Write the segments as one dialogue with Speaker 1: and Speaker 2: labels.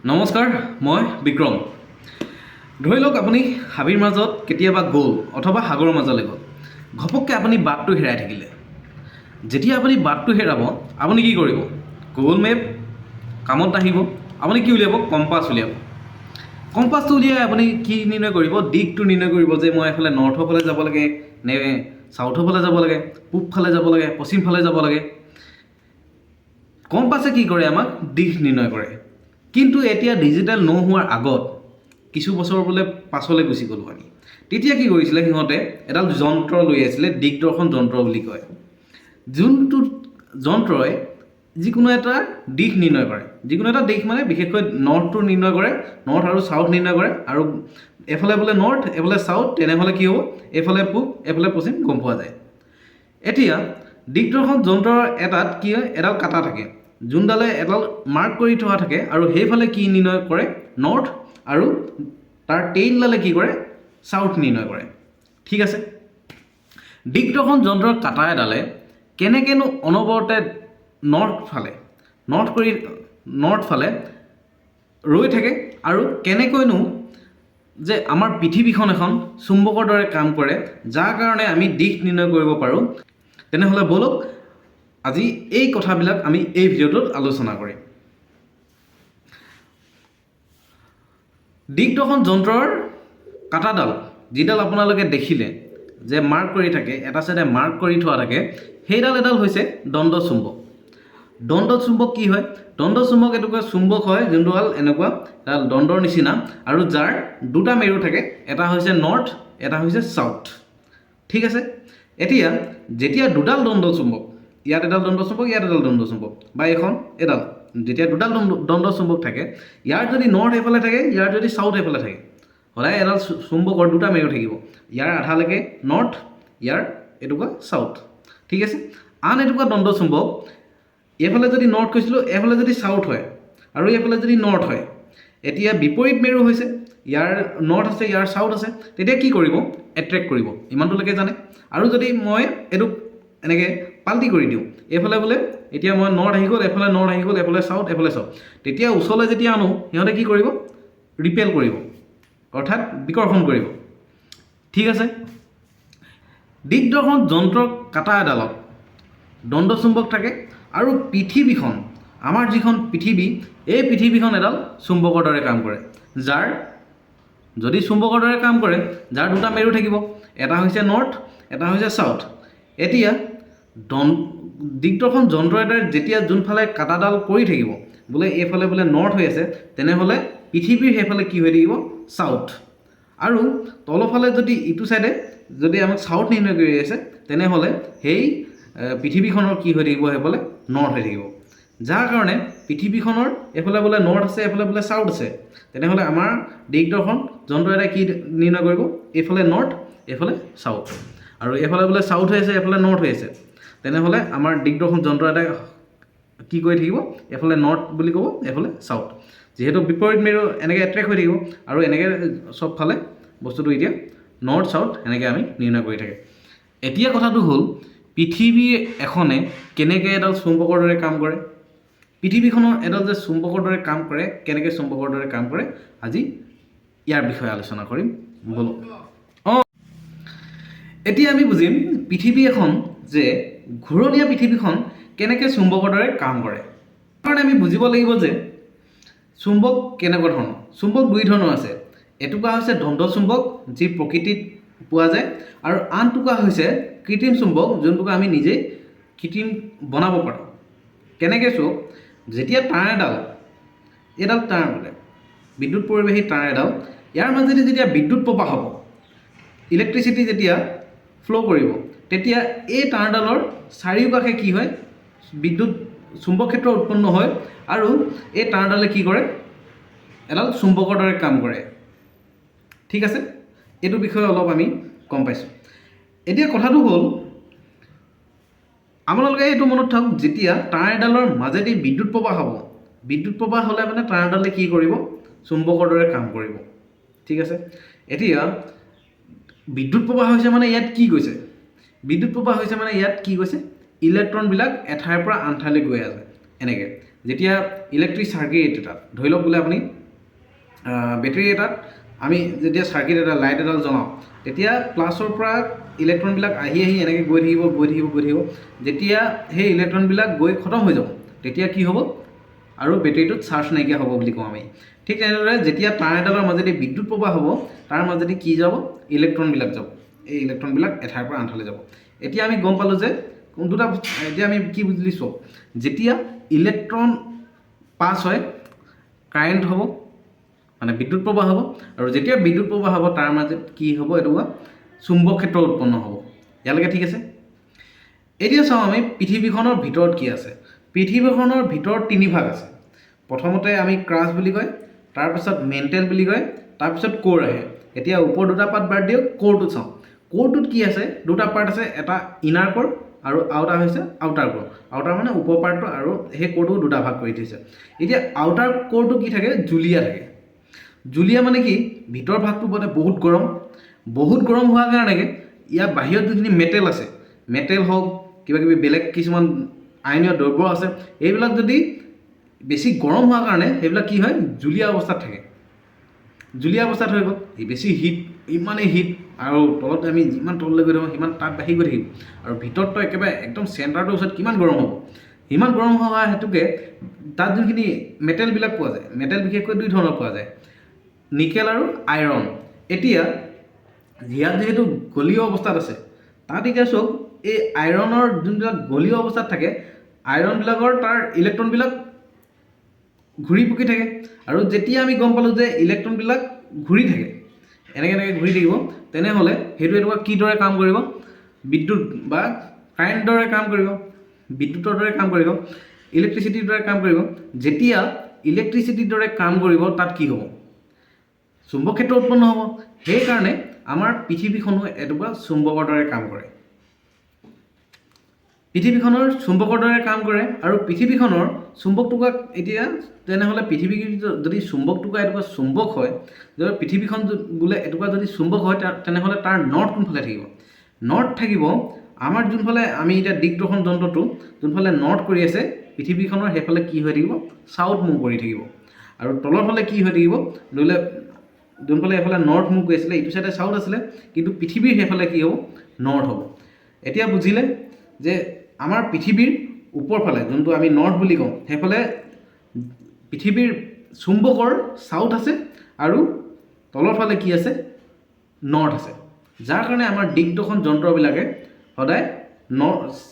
Speaker 1: নমস্কাৰ, মই বিক্ৰম। ধৰি লওক আপুনি হাবিৰ মাজত কেতিয়াবা গ'ল অথবা সাগৰৰ মাজলৈ গ'ল, ঘপককৈ আপুনি বাটটো হেৰাই থাকিলে। যেতিয়া আপুনি বাটটো হেৰাব, আপুনি কি কৰিব? গুগল মেপ কামত নাহিব। আপুনি কি উলিয়াব? কম্পাছ উলিয়াব। কম্পাছটো উলিয়াই আপুনি কি নিৰ্ণয় কৰিব? দিশটো নিৰ্ণয় কৰিব যে মই এইফালে নৰ্থৰ ফালে যাব লাগে নে চাউথৰ ফালে যাব লাগে, পূব ফালে যাব লাগে, পশ্চিম ফালে যাব লাগে। কম্পাছে কি কৰে? আমাক দিশ নিৰ্ণয় কৰে। কিন্তু এতিয়া ডিজিটেল নোহোৱাৰ আগত কিছু বছৰ বোলে পাছলৈ গুচি গ'লোঁ আমি, তেতিয়া কি কৰিছিলে সিহঁতে? এডাল যন্ত্ৰ লৈ আছিলে, দিগদৰ্শন যন্ত্ৰ বুলি কয়, যোনটো যন্ত্ৰই যিকোনো এটা দিশ নিৰ্ণয় কৰে। যিকোনো এটা দিশ মানে বিশেষকৈ নৰ্থটো নিৰ্ণয় কৰে, নৰ্থ আৰু চাউথ নিৰ্ণয় কৰে। আৰু এফালে বোলে নৰ্থ, এফালে চাউথ, তেনেহ'লে কি হ'ব? এইফালে পূব, এইফালে পশ্চিম গম পোৱা যায়। এতিয়া দিগদৰ্শন যন্ত্ৰৰ এটাত কি হয়? এডাল কাঁটা থাকে, যোনডালে এডাল মাৰ্ক কৰি থোৱা থাকে আৰু সেইফালে কি নিৰ্ণয় কৰে? নৰ্থ। আৰু তাৰ টেইলডালে কি কৰে? চাউথ নিৰ্ণয় কৰে। ঠিক আছে। দিগদৰ্শন যন্ত্ৰৰ কাঁটা এডালে কেনেকৈনো অনবৰতে নৰ্থ ফালে নৰ্থ কৰি নৰ্থ ফালে ৰৈ থাকে আৰু কেনেকৈনো যে আমাৰ পৃথিৱীখন এখন চুম্বকৰ দৰে কাম কৰে, যাৰ কাৰণে আমি দিশ নিৰ্ণয় কৰিব পাৰোঁ, তেনেহ'লে ব'লক আজি এই কথাবিলাক আমি এই ভিডিঅ'টোত আলোচনা কৰিম। দিগদৰ্শন যন্ত্ৰৰ কাঁটাডাল, যিডাল আপোনালোকে দেখিলে যে মাৰ্ক কৰি থাকে, এটা চাইডে মাৰ্ক কৰি থোৱা থাকে, সেইডাল এডাল হৈছে দণ্ড চুম্বক। দণ্ড চুম্বক কি হয়? দণ্ড চুম্বক এনেকুৱা চুম্বক হয়, যোনডাল এনেকুৱা এডাল দণ্ডৰ নিচিনা আৰু যাৰ দুটা মেৰু থাকে, এটা হৈছে নৰ্থ, এটা হৈছে চাউথ। ঠিক আছে। এতিয়া যেতিয়া দুডাল দণ্ড চুম্বক, ইয়াত এডাল দণ্ড চুম্বক, ইয়াত এডাল দণ্ড চুম্বক বা এইখন এডাল, যেতিয়া দুডাল দণ্ড চুম্বক থাকে, ইয়াৰ যদি নৰ্থ এইফালে থাকে, ইয়াৰ যদি চাউথ এইফালে থাকে, সদায় এডাল চুম্বকৰ দুটা মেৰু থাকিব। ইয়াৰ আধালৈকে নৰ্থ, ইয়াৰ এটুকুৰা চাউথ। ঠিক আছে। আন এটুকুৰা দণ্ড চুম্বক, এইফালে যদি নৰ্থ কৈছিলোঁ, এইফালে যদি চাউথ হয় আৰু এইফালে যদি নৰ্থ হয়, এতিয়া বিপৰীত মেৰু হৈছে, ইয়াৰ নৰ্থ আছে, ইয়াৰ চাউথ আছে, তেতিয়া কি কৰিব? এট্ৰেক্ট কৰিব। ইমানটোলৈকে জানে। আৰু যদি মই এইটোক এনেকৈ পাল্টি কৰি দিওঁ, এইফালে বোলে এতিয়া মই নৰ্থ আহি গ'ল, এইফালে নৰ্থ আহি গ'ল, এইফালে চাউথ, এইফালে চাউথ, তেতিয়া ওচৰলৈ যেতিয়া আনো, সিহঁতে কি কৰিব? ৰিপেল কৰিব, অৰ্থাৎ বিকৰ্ষণ কৰিব। ঠিক আছে। দিগদৰ্শন যন্ত্ৰ কাঁটা এডালত দণ্ড চুম্বক থাকে আৰু পৃথিৱীখন, আমাৰ যিখন পৃথিৱী, এই পৃথিৱীখন এডাল চুম্বকৰ দৰে কাম কৰে, যাৰ যদি চুম্বকৰ দৰে কাম কৰে, যাৰ দুটা মেৰু থাকিব, এটা হৈছে নৰ্থ, এটা হৈছে চাউথ। এতিয়া দিগদৰ্শন যন্ত্ৰ এটাৰ যেতিয়া যোনফালে কাঁটাডাল কৰি থাকিব, বোলে এইফালে বোলে নৰ্থ হৈ আছে, তেনেহ'লে পৃথিৱীৰ সেইফালে কি হৈ থাকিব? চাউথ। আৰু তলফালে যদি ইটো চাইডে যদি আমাক চাউথ নিৰ্ণয় কৰি আছে, তেনেহ'লে সেই পৃথিৱীখনৰ কি হৈ থাকিব? সেইফালে নৰ্থ হৈ থাকিব। যাৰ কাৰণে পৃথিৱীখনৰ এইফালে বোলে নৰ্থ আছে, এইফালে বোলে চাউথ আছে, তেনেহ'লে আমাৰ দিগদৰ্শন যন্ত্ৰ এটাই কি নিৰ্ণয় কৰিব? এইফালে নৰ্থ, এইফালে চাউথ। আৰু এইফালে বোলে চাউথ হৈ আছে, এইফালে নৰ্থ হৈ আছে, তেনেহ'লে আমাৰ দিগদৰ্শন যন্ত্ৰ এটাই কি কৰি থাকিব? এইফালে নৰ্থ বুলি ক'ব, এইফালে চাউথ। যিহেতু বিপৰীত মেৰু, এনেকৈ এট্ৰেক্ট হৈ থাকিব আৰু এনেকৈ চবফালে বস্তুটো এতিয়া নৰ্থ চাউথ এনেকৈ আমি নিৰ্ণয় কৰি থাকে। এতিয়া কথাটো হ'ল, পৃথিৱী এখনে কেনেকৈ এডাল চুম্বকৰ দৰে কাম কৰে? পৃথিৱীখনৰ এডাল যে চুম্বকৰ দৰে কাম কৰে, কেনেকৈ চুম্বকৰ দৰে কাম কৰে, আজি ইয়াৰ বিষয়ে আলোচনা কৰিম। ব'লক। এতিয়া আমি বুজিম পৃথিৱী এখন যে ঘূৰণীয়া পৃথিৱীখন কেনেকৈ চুম্বকৰ দৰে কাম কৰে। কাৰণে আমি বুজিব লাগিব যে চুম্বক কেনেকুৱা ধৰণৰ। চুম্বক দুই ধৰণৰ আছে। এটুকুৰা হৈছে দণ্ড চুম্বক, যি প্ৰকৃতিত পোৱা যায়, আৰু আনটুকুৰা হৈছে কৃত্ৰিম চুম্বক, যোনটোক আমি নিজেই কৃত্ৰিম বনাব পাৰোঁ। কেনেকৈ চাওক, যেতিয়া তাঁৰ এডাল, এইডাল তাঁৰ বোলে বিদ্যুৎ পৰিবাহী তাঁৰ এডাল, ইয়াৰ মাজেদি যেতিয়া বিদ্যুৎ প্ৰবাহ হ'ব, ইলেক্ট্ৰিচিটি যেতিয়া ফ্ল' কৰিব, তেতিয়া এই তাঁৰডালৰ চাৰিওকাষে কি হয়? বিদ্যুৎ চুম্বক ক্ষেত্ৰ উৎপন্ন হয় আৰু এই তাঁৰডালে কি কৰে? এডাল চুম্বকৰ দৰে কাম কৰে। ঠিক আছে। এইটো বিষয়ে অলপ আমি গম পাইছোঁ। এতিয়া কথাটো হ'ল, আপোনালোকে এইটো মনত থাকক, যেতিয়া তাঁৰ এডালৰ মাজেদি বিদ্যুৎ প্ৰবাহ হ'ব, বিদ্যুৎ প্ৰবাহ হ'লে মানে তাঁৰডালে কি কৰিব? চুম্বকৰ দৰে কাম কৰিব। ঠিক আছে। এতিয়া বিদ্যুৎ প্ৰবাহ হৈছে মানে ইয়াত কি গৈছে? বিদ্যুৎ প্ৰবাহ হৈছে মানে ইয়াত কি গৈছে? ইলেক্ট্ৰনবিলাক এঠাইৰ পৰা আন ঠাইলৈ গৈ আছে এনেকৈ। যেতিয়া ইলেক্ট্ৰিক চাৰ্কিট এটাত, ধৰি লওক বোলে আপুনি বেটেৰী এটাত আমি যেতিয়া চাৰ্কিট এটা, লাইট এডাল জ্বলাওঁ, তেতিয়া প্লাছৰ পৰা ইলেক্ট্ৰনবিলাক আহি আহি এনেকৈ গৈ থাকিব, গৈ থাকিব, গৈ থাকিব। যেতিয়া সেই ইলেক্ট্ৰনবিলাক গৈ খতম হৈ যাব, তেতিয়া কি হ'ব? আৰু বেটেৰীটোত চাৰ্জ নাইকিয়া হ'ব বুলি কওঁ আমি। ঠিক তেনেদৰে যেতিয়া তাঁৰ এডালৰ মাজেদি বিদ্যুৎ প্ৰবাহ হ'ব, তাৰ মাজেদি কি যাব? ইলেক্ট্ৰনবিলাক যাব। এই ইলেক্ট্ৰনবিলাক এঠাইৰ পৰা আনঠাইলৈ যাব। এতিয়া আমি গম পালোঁ যে দুটা, এতিয়া আমি কি বুজিলি চাওক, যেতিয়া ইলেক্ট্ৰন পাছ হয়, কাৰেণ্ট হ'ব, মানে বিদ্যুৎ প্ৰবাহ হ'ব। আৰু যেতিয়া বিদ্যুৎ প্ৰবাহ হ'ব, তাৰ মাজত কি হ'ব? এনেকুৱা চুম্বক ক্ষেত্ৰ উৎপন্ন হ'ব। ইয়ালৈকে ঠিক আছে। এতিয়া চাওঁ আমি পৃথিৱীখনৰ ভিতৰত কি আছে। পৃথিৱীখনৰ ভিতৰত তিনি ভাগ আছে। প্ৰথমতে আমি ক্ৰাষ্ট বুলি কয়, তাৰপিছত মেণ্টেল বুলি কয়, তাৰপিছত ক'ৰ আহে। এতিয়া ওপৰ দুটা পাৰ্ট বাদ দিয়ক, ক'ৰটো চাওঁ। ক'ৰটোত কি আছে? দুটা পাৰ্ট আছে, এটা ইনাৰ ক'ৰ আৰু আউটাৰ হৈছে আউটাৰ ক'ৰ। আউটাৰ মানে ওপৰ পাৰ্টটো, আৰু সেই ক'ৰটো দুটা ভাগ কৰি থৈছে। এতিয়া আউটাৰ ক'ৰটো কি থাকে? জুলীয়া থাকে। জুলীয়া মানে কি? ভিতৰ ভাগটো মানে বহুত গৰম। বহুত গৰম হোৱাৰ কাৰণে ইয়াৰ বাহিৰত যোনখিনি মেটেল আছে, মেটেল হওক, কিবা কিবি বেলেগ কিছুমান আয়নীয় দ্ৰব্য আছে, এইবিলাক যদি বেছি গৰম হোৱাৰ কাৰণে সেইবিলাক কি হয়? জুলীয়া অৱস্থাত থাকে। জুলীয়া অৱস্থাত হৈ গ'ল। এই বেছি হিট, ইমানেই হিট, আৰু তলত আমি যিমান তললৈ গৈ থাকোঁ, সিমান তাপ বাঢ়ি গৈ থাকিব। আৰু ভিতৰততো একেবাৰে একদম চেণ্টাৰটোৰ ওচৰত কিমান গৰম হ'ব। ইমান গৰম হোৱা হেতুকে তাত যোনখিনি মেটেলবিলাক পোৱা যায়, মেটেল বিশেষকৈ দুই ধৰণৰ পোৱা যায়, নিকেল আৰু আইৰণ। এতিয়া ইয়াত যিহেতু গলীয় অৱস্থাত আছে, তাত এতিয়া চাওক, এই আইৰণৰ যোনবিলাক গলীয় অৱস্থাত থাকে, আইৰণবিলাকৰ তাৰ ইলেক্ট্ৰনবিলাক ঘূৰি পকি থাকে। আৰু যেতিয়া আমি গম পালোঁ যে ইলেক্ট্ৰনবিলাক ঘূৰি থাকে, এনেকৈ এনেকৈ ঘূৰি থাকিব, তেনেহ'লে সেইটো এনেকুৱা কিদৰে কাম কৰিব? বিদ্যুৎ বা কাৰেণ্টৰ দৰে কাম কৰিব, বিদ্যুতৰ দৰে কাম কৰিব, ইলেক্ট্ৰিচিটিৰ দৰে কাম কৰিব। যেতিয়া ইলেক্ট্ৰিচিটিৰ দৰে কাম কৰিব, তাত কি হ'ব? চুম্বক ক্ষেত্ৰ উৎপন্ন হ'ব। সেইকাৰণে আমাৰ পৃথিৱীখনো এটুকুৰা চুম্বকৰ দৰে কাম কৰে। পৃথিৱীখনৰ চুম্বকৰ দৰে কাম কৰে। আৰু পৃথিৱীখনৰ চুম্বক টুকুৰাক এতিয়া তেনেহ'লে পৃথিৱী যদি চুম্বক টুকুৰা এটুকুৰা চুম্বক হয়, যদি পৃথিৱীখন বোলে এটুকুৰা যদি চুম্বক হয়, তেনেহ'লে তাৰ নৰ্থ কোনফালে থাকিব? নৰ্থ থাকিব আমাৰ যোনফালে আমি এতিয়া দিগদৰ্শন যন্ত্ৰটো যোনফালে নৰ্থ কৰি আছে, পৃথিৱীখনৰ সেইফালে কি হৈ থাকিব? চাউথ মুভ কৰি থাকিব। আৰু তলৰ ফালে কি হৈ থাকিব? ধৰিলে যোনফালে এইফালে নৰ্থ মুভ কৰি আছিলে, ইটো চাইডে চাউথ আছিলে, কিন্তু পৃথিৱীৰ সেইফালে কি হ'ব? নৰ্থ হ'ব। এতিয়া বুজিলে যে আমাৰ পৃথিৱীৰ ওপৰ ফালে যোনটো আমি নৰ্থ বুলি কওঁ, সেইফালে পৃথিৱীৰ চুম্বকৰ চাউথ আছে আৰু তলৰ ফালে কি আছে? নৰ্থ আছে। যাৰ কাৰণে আমাৰ দিগদৰ্শন যন্ত্ৰবিলাকে সদায়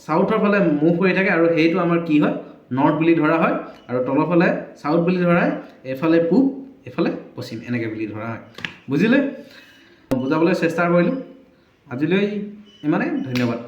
Speaker 1: চাউথৰ ফালে মুভ কৰি থাকে আৰু সেইটো আমাৰ কি হয়? নৰ্থ বুলি ধৰা হয়। আৰু তলৰ ফালে চাউথ বুলি ধৰা হয়। এইফালে পূব, এইফালে পশ্চিম, এনেকৈ বুলি ধৰা হয়। বুজিলে? বুজাবলৈ চেষ্টা কৰিলোঁ। আজিলৈ ইমানেই, ধন্যবাদ।